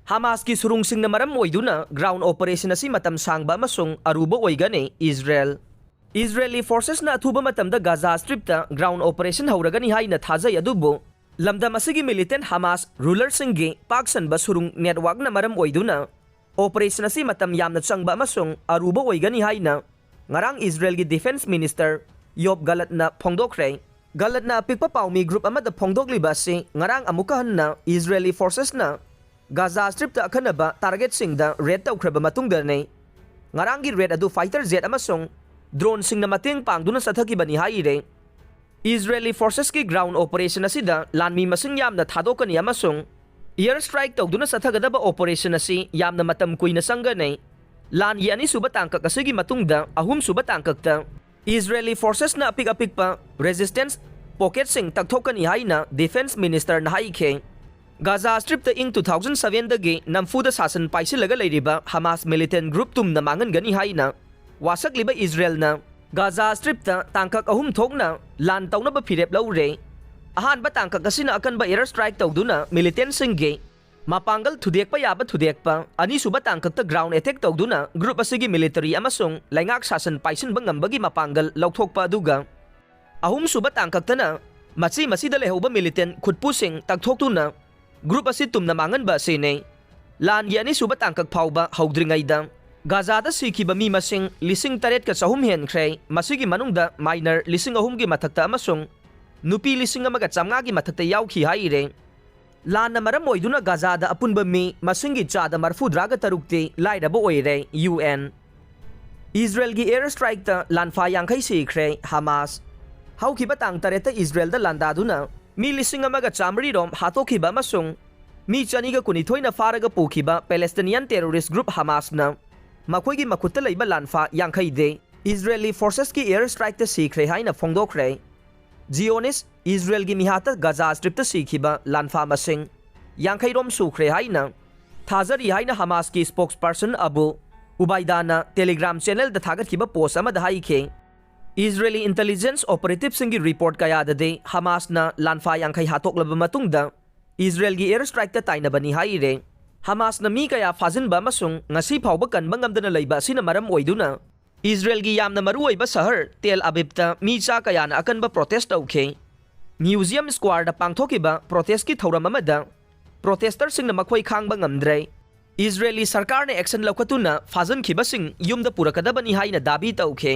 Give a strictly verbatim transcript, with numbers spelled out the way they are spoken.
ꯍꯃꯥꯁꯀꯤ ꯁꯨꯔꯨꯡꯁꯤꯡꯅ ꯃꯔꯝ ꯑꯣꯏꯗꯨꯅ ground operation ꯑꯁꯤ ꯃꯇꯝ ꯁꯥꯡꯕ ꯑꯃꯁꯨꯡ ꯑꯔꯨꯕ ꯑꯣꯏꯒꯅꯤ꯫ ꯏꯖꯔꯦꯜ꯫ ꯏꯖꯔꯦꯂꯤ forces ꯅ ꯑꯊꯨꯕ ꯃꯇꯝꯗ ꯒꯥꯖꯥ Strip ꯇ ground operation ꯍꯧꯔꯒꯅꯤ ꯍꯥꯏꯅ ꯊꯥꯖꯩ, ꯑꯗꯨꯕꯨ ꯂꯝꯗꯝ ꯑꯁꯤꯒꯤ militant ꯍꯃꯥꯁ ruler ꯁꯤꯡꯒꯤ ꯄꯥꯛ ꯁꯟꯕ ꯁꯨꯔꯨꯡ network ꯅ ꯃꯔꯝ ꯑꯣꯏꯗꯨꯅ operation ꯑꯁꯤ ꯃꯇꯝ ꯌꯥꯝꯅ ꯆꯪꯕ ꯑꯃꯁꯨꯡ ꯑꯔꯨꯕ ꯑꯣꯏꯒꯅꯤ ꯍꯥꯏꯅ ꯉꯔꯥꯡ ꯏꯖꯔꯦꯜꯒꯤ defence minister ꯌꯣꯕ ꯒꯂꯠꯅ ꯐꯣꯡꯗꯣꯛꯈ꯭ꯔꯦ꯫ ꯒꯂꯠꯅ ꯑꯄꯤꯛꯄ ꯄꯥꯎꯃꯤ group ꯑꯃꯗ ꯐꯣꯡꯗꯣꯛꯂꯤꯕ ꯑꯁꯤ ꯉꯔꯥꯡ ꯑꯃꯨꯛꯀ ꯍꯟꯅ ꯏꯖꯔꯦꯂꯤ forces ꯅ ꯒꯥꯖꯥ Strip ꯇ ꯑꯈꯟꯅꯕ target ꯁꯤꯡꯗ raid ꯇꯧꯈ꯭ꯔꯕ ꯃꯇꯨꯡꯗꯅꯤ꯫ ꯉꯔꯥꯡꯒꯤ raid ꯑꯗꯨ fighter jet ꯑꯃꯁꯨꯡ drone ꯁꯤꯡꯅ ꯃꯇꯦꯡ ꯄꯥꯡꯗꯨꯅ ꯆꯠꯊꯈꯤꯕꯅꯤ ꯍꯥꯏꯔꯦ꯫ ꯏꯖꯔꯦꯂꯤ forces ꯀꯤ ground operation ꯑꯁꯤꯗ ꯂꯥꯟꯃꯤ ꯃꯁꯤꯡ ꯌꯥꯝꯅ ꯊꯥꯗꯣꯛꯀꯅꯤ ꯑꯃꯁꯨꯡ air strike ꯇꯧꯗꯨꯅ ꯆꯠꯊꯒꯗꯕ operation ꯑꯁꯤ ꯌꯥꯝꯅ ꯃꯇꯝ ꯀꯨꯏꯅ ꯆꯪꯒꯅꯤ꯫ ꯂꯥꯟꯒꯤ ꯑꯅꯤꯁꯨꯕ ꯇꯥꯡꯀꯛ ꯑꯁꯤꯒꯤ ꯃꯇꯨꯡꯗ ꯑꯍꯨꯝꯁꯨꯕ ꯇꯥꯡꯀꯛꯇ ꯏꯖꯔꯦꯂꯤ forces ꯅ ꯑꯄꯤꯛ ꯑꯄꯤꯛꯄ resistance pocket ꯁꯤꯡ ꯇꯛꯊꯣꯛꯀꯅꯤ ꯍꯥꯏꯅ defence minister ꯅ ꯍꯥꯏꯈꯤ꯫ ꯒꯥꯖꯥ Strip ꯇ ꯏꯪ two thousand seven ꯗꯒꯤ ꯅꯝꯐꯨꯗ ꯁꯥꯁꯟ ꯄꯥꯏꯁꯤꯜꯂꯒ ꯂꯩꯔꯤꯕ ꯍꯃꯥꯁ militant group ꯇꯨꯝꯅ ꯃꯥꯡꯍꯟꯒꯅꯤ ꯍꯥꯏꯅ ꯋꯥꯁꯛꯂꯤꯕ ꯏꯖꯔꯦꯜꯅ ꯒꯥꯖꯥ Strip ꯇ ꯇꯥꯡꯀꯛ ꯑꯍꯨꯝ ꯊꯣꯛꯅ ꯂꯥꯟ ꯇꯧꯅꯕ ꯐꯤꯔꯦꯞ ꯂꯧꯔꯦ꯫ ꯑꯍꯥꯟꯕ ꯇꯥꯡꯀꯛ ꯑꯁꯤꯅ ꯑꯀꯟꯕ air strike ꯇꯧꯗꯨꯅ militant ꯁꯤꯡꯒꯤ ꯃꯄꯥꯡꯒꯜ ꯊꯨꯗꯦꯛꯄ ꯌꯥꯕ ꯊꯨꯗꯦꯛꯄ, ꯑꯅꯤꯁꯨꯕ ꯇꯥꯡꯀꯛꯇ ground attack ꯇꯧꯗꯨꯅ group ꯑꯁꯤꯒꯤ military ꯑꯃꯁꯨꯡ ꯂꯩꯉꯥꯛ ꯁꯥꯁꯟ ꯄꯥꯏꯁꯤꯟꯕ ꯉꯝꯕꯒꯤ ꯃꯄꯥꯡꯒꯜ ꯂꯧꯊꯣꯛꯄ, ꯑꯗꯨꯒ ꯑꯍꯨꯝꯁꯨꯕ ꯇꯥꯡꯀꯛꯇꯅ ꯃꯆꯤ ꯃꯆꯤꯗ ꯂꯩꯍꯧꯕ militant ꯈꯨꯠꯄꯨꯁꯤꯡ ꯇꯛꯊꯣꯛꯇꯨꯅ group ꯑꯁꯤ ꯇꯨꯝꯅ ꯃꯥꯡꯍꯟꯕ ꯑꯁꯤꯅꯤ꯫ ꯂꯥꯟꯒꯤ ꯑꯅꯤꯁꯨꯕ ꯇꯥꯡꯀꯛ ꯐꯥꯎꯕ ꯍꯧꯗ꯭ꯔꯤꯉꯩꯗ ꯒꯥꯖꯥꯗ ꯁꯤꯈꯤꯕ ꯃꯤ ꯃꯁꯤꯡ ꯂꯤꯁꯤꯡ ꯇꯔꯦꯠꯀ ꯆꯍꯨꯝ ꯍꯦꯟꯈ꯭ꯔꯦ, ꯃꯁꯤꯒꯤ ꯃꯅꯨꯡꯗ minor ꯂꯤꯁꯤꯡ ꯑꯍꯨꯝꯒꯤ ꯃꯊꯛꯇ ꯑꯃꯁꯨꯡ ꯅꯨꯄꯤ ꯂꯤꯁꯤꯡ ꯑꯃꯒ ꯆꯥꯝꯃꯉꯥꯒꯤ ꯃꯊꯛꯇ ꯌꯥꯎꯈꯤ ꯍꯥꯏꯔꯦ꯫ ꯂꯥꯟꯅ ꯃꯔꯝ ꯑꯣꯏꯗꯨꯅ ꯒꯥꯖꯥꯗ ꯑꯄꯨꯟꯕ ꯃꯤ ꯃꯁꯤꯡꯒꯤ ꯆꯥꯗ ꯃꯔꯐꯨꯇꯔꯥꯒ ꯇꯔꯨꯛꯇꯤ ꯂꯥꯏꯔꯕ ꯑꯣꯏꯔꯦ꯫ U N꯫ ꯏꯖꯔꯦꯜꯒꯤ air strike ꯇ ꯂꯥꯟꯐꯥ ꯌꯥꯡꯈꯩ ꯁꯤꯈ꯭ꯔꯦ꯫ ꯍꯃꯥꯁ꯫ ꯍꯧꯈꯤꯕ ꯇꯥꯡ ꯇꯔꯦꯠꯇ ꯏꯖꯔꯦꯜꯗ ꯂꯥꯟꯗꯥꯗꯨꯅ ꯃꯤ ꯂꯤꯁꯤꯡ ꯑꯃꯒ ꯆꯥꯃꯔꯤ ꯔꯣꯝ ꯍꯥꯠꯇꯣꯛꯈꯤꯕ ꯑꯃꯁꯨꯡ ꯃꯤ ꯆꯅꯤꯒ ꯀꯨꯟꯅꯤꯊꯣꯏꯅ ꯐꯥꯔꯒ ꯄꯨꯈꯤꯕ Palestinian terrorist group ꯍꯃꯥꯁꯅ ꯃꯈꯣꯏꯒꯤ ꯃꯈꯨꯠꯇ ꯂꯩꯕ ꯂꯥꯟꯐꯥ ꯌꯥꯡꯈꯩꯗꯤ ꯏꯖꯔꯦꯂꯤ forces ꯀꯤ air strike ꯇ ꯁꯤꯈ꯭ꯔꯦ ꯍꯥꯏꯅ ꯐꯣꯡꯗꯣꯛꯈ꯭ꯔꯦ꯫ Zionist ꯏꯖꯔꯦꯜꯒꯤ ꯃꯤꯍꯥꯠꯇ ꯒꯥꯖꯥ Strip ꯇ ꯁꯤꯈꯤꯕ ꯂꯥꯟꯐꯥ ꯃꯁꯤꯡ ꯌꯥꯡꯈꯩ ꯔꯣꯝ ꯁꯨꯈ꯭ꯔꯦ ꯍꯥꯏꯅ ꯊꯥꯖꯔꯤ ꯍꯥꯏꯅ ꯍꯃꯥꯁꯀꯤ spokesperson ꯑꯕꯨ ꯎꯕꯥꯏꯗꯥꯅ Telegram channel ꯗ ꯊꯥꯒꯠꯈꯤꯕ post ꯑꯃꯗ ꯍꯥꯏꯈꯤ꯫ ꯏꯖꯔꯦꯂꯤ intelligence operatives ꯁꯤꯡꯒꯤ report ꯀꯌꯥꯗꯗꯤ ꯍꯃꯥꯁꯅ ꯂꯥꯟꯐꯥ ꯌꯥꯡꯈꯩ ꯍꯥꯠꯇꯣꯛꯂꯕ ꯃꯇꯨꯡꯗ ꯏꯖꯔꯦꯜꯒꯤ air strike ꯇ ꯇꯥꯏꯅꯕꯅꯤ ꯍꯥꯏꯔꯦ꯫ ꯍꯃꯥꯁꯅ ꯃꯤ ꯀꯌꯥ ꯐꯥꯖꯤꯟꯕ ꯑꯃꯁꯨꯡ ꯉꯁꯤ ꯐꯥꯎꯕ ꯀꯟꯕ ꯉꯝꯗꯅ ꯂꯩꯕ ꯑꯁꯤꯅ ꯃꯔꯝ ꯑꯣꯏꯗꯨꯅ ꯏꯖꯔꯦꯜꯒꯤ ꯌꯥꯝꯅ ꯃꯔꯨꯑꯣꯏꯕ ꯁꯍꯔ ꯇꯦꯜ ꯑꯕꯤꯕꯇ ꯃꯤ ꯆꯥ ꯀꯌꯥꯅ ꯑꯀꯟꯕ ꯄ꯭ꯔꯣꯇꯦꯁ ꯇꯧꯈꯤ꯫ ꯃ꯭ꯌꯨꯖꯤꯌꯝ ꯁ꯭ꯀ꯭ꯋꯥꯔꯗ ꯄꯥꯡꯊꯣꯛꯈꯤꯕ ꯄ꯭ꯔꯣꯇꯦꯁꯀꯤ ꯊꯧꯔꯝ ꯑꯃꯗ ꯄ꯭ꯔꯣꯇꯦꯁꯇꯔꯁꯤꯡꯅ ꯃꯈꯣꯏ ꯈꯥꯡꯕ ꯉꯝꯗ꯭ꯔꯦ꯫ ꯏꯖꯔꯦꯂꯤ ꯁꯔꯀꯥꯔꯅ ꯑꯦꯛꯁꯟ ꯂꯧꯈꯠꯇꯨꯅ ꯐꯥꯖꯤꯟꯈꯤꯕꯁꯤꯡ ꯌꯨꯝꯗ ꯄꯨꯔꯛꯀꯗꯕꯅꯤ ꯍꯥꯏꯅ ꯗꯥꯕꯤ ꯇꯧꯈꯤ꯫